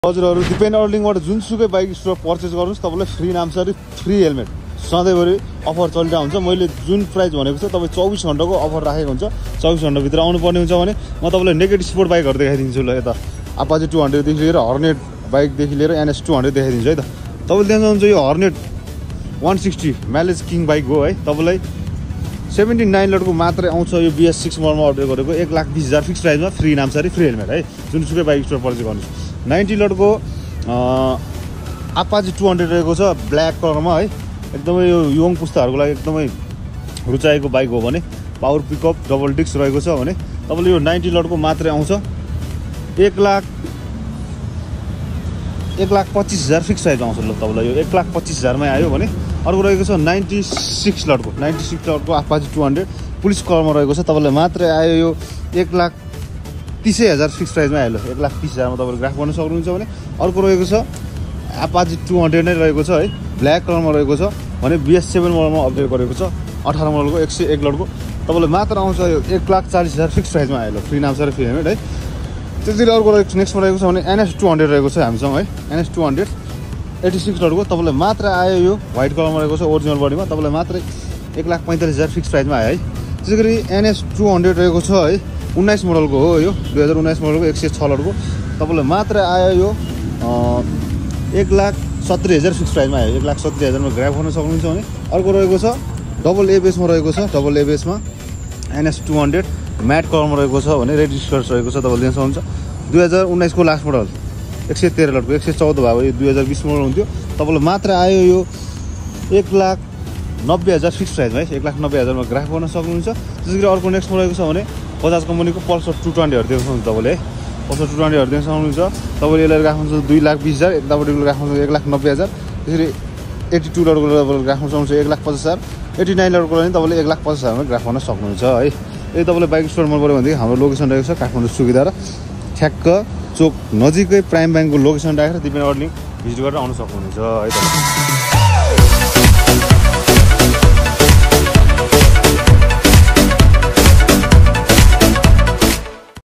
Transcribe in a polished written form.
हजुरहरु दिपेन अर्लिङबाट जुनसुकै bike store purchase गर्नुस् तपाईलाई फ्री नामसारी फ्री हेलमेट सधैँभरि अफर चलिरहेको हुन्छ। मैले जुन प्राइस भनेको छ तपाई 24 घण्टाको अफर राखेको हुन्छ। 24 घण्टा भित्र आउनु पर्ने हुन्छ भने म तपाईलाई नेगेटिभ स्पोर्ट बाइकहरु देखाइदिन्छु। ल यता अपाचे 200 देखि लिएर हर्नेट बाइक देखि लिएर NS 200 देखाइदिन्छु है त। तपाईले देख्न सक्नुहुन्छ यो हर्नेट 160 माइलेज किङ बाइक हो है। तपाईलाई 79 लटको मात्रै आउँछ। यो BS6 मोडलमा अपडेट गरेको 1,20,000 फिक्स प्राइसमा फ्री नामसारी फ्री हेलमेट है। जुनसुकै बाइक स्टोर पर्चेस गर्नुस्। 90 लटको अपाचे 200 रहेको छ ब्ल्याक कलरमा है। एकदमै यो यङ पुस्ताहरुको लागि एकदमै रुचाएको बाइक हो भने पावर पिकअप डबल डिस्क रहेको छ भने तपाईले यो 90 लटको मात्रै आउँछ। 1,25,000 फिक्स प्राइस आउँछ। ल तपाईलाई यो 1,25,000 मै आयो भने अर्को रहेको छ 96 लटको अपाचे 200 पुलिस कलरमा रहेको छ। तपाईलाई मात्रै आयो यो 1,30,000 फिक्स प्राइसमा आयो। 1,30,000 मा तपाईले ग्राफ गर्न सक्नुहुन्छ भने अर्को रहेको छ अपाचे 200 नै रहेको छ है। ब्ल्याक कलरमा रहेको छ भने BS7 मोडलमा अपडेट गरेको छ। 18 मोडलको 101 लटको तपाईलाई मात्र आउँछ यो 1,40,000 फिक्स प्राइसमा आयो। फ्री नामसारी फ्री हेलमेट है। त्यसैले अर्को नेक्स्टमा रहेको छ भने NS 200 रहेको छ हामीसँग है। NS 200 86 लटको तपाईलाई मात्र आयो यो व्हाइट कलरमा रहेको छ ओरिजिनल बडीमा तपाईलाई मात्र 1,45,000 फिक्स प्राइसमा आयो है। त्यसैगरी NS 200 रहेको छ है। 19 मोडलको हो यो 2019 मोडलको 106 लटको तपाईलाई मात्र आयो यो 1,70,000 फिक्स प्राइसमा आयो। 1,70,000 मा ग्राफ गर्न सक्नुहुन्छ भने अर्को रहेको छ डबल ABS मा रहेको छ। डबल ABS मा NS 200 म्याट कलरमा रहेको छ भने रेजिस्टर्ड रहेको छ। तपाईले देख्न सक्नुहुन्छ 2019 को लास्ट मोडल 113 लटको 114 भएको यो 2020 मोडल हुन्थ्यो। तपाईलाई मात्र आयो यो 1,90,000 फिक्स प्राइसमा है। 1,90,000 मा ग्राफ गर्न सक्नुहुन्छ। त्यसैगरी अर्को नेक्स्टमा रहेको छ भने बजाज कम्पनीको पल्सर 220 हरु देख्न सक्नुहुन्छ तपाईले है। पल्सर 220 हरु देख्न सक्नुहुन्छ। तपाईले यसलाई राख्नुहुन्छ 2,20,000 यतापटि राख्नुहुन्छ 1,90,000। त्यसरी 82 लटको तपाईले राख्न सक्नुहुन्छ 1,50,000। 89 लटको लागि तपाईले 1,50,000 मा ग्राफ गर्न सक्नुहुन्छ है। यदि तपाईले बाइक स्टोर मन पर्यो भने हाम्रो लोकेसन रहेको छ काठमाडौँ सुकिदा र ठ्याक्क चोक नजिकै प्राइम ब्याङ्कको लोकेसन राखेर दिपेन अर्लिङ भिजिट गरेर आउन सक्नुहुन्छ है त।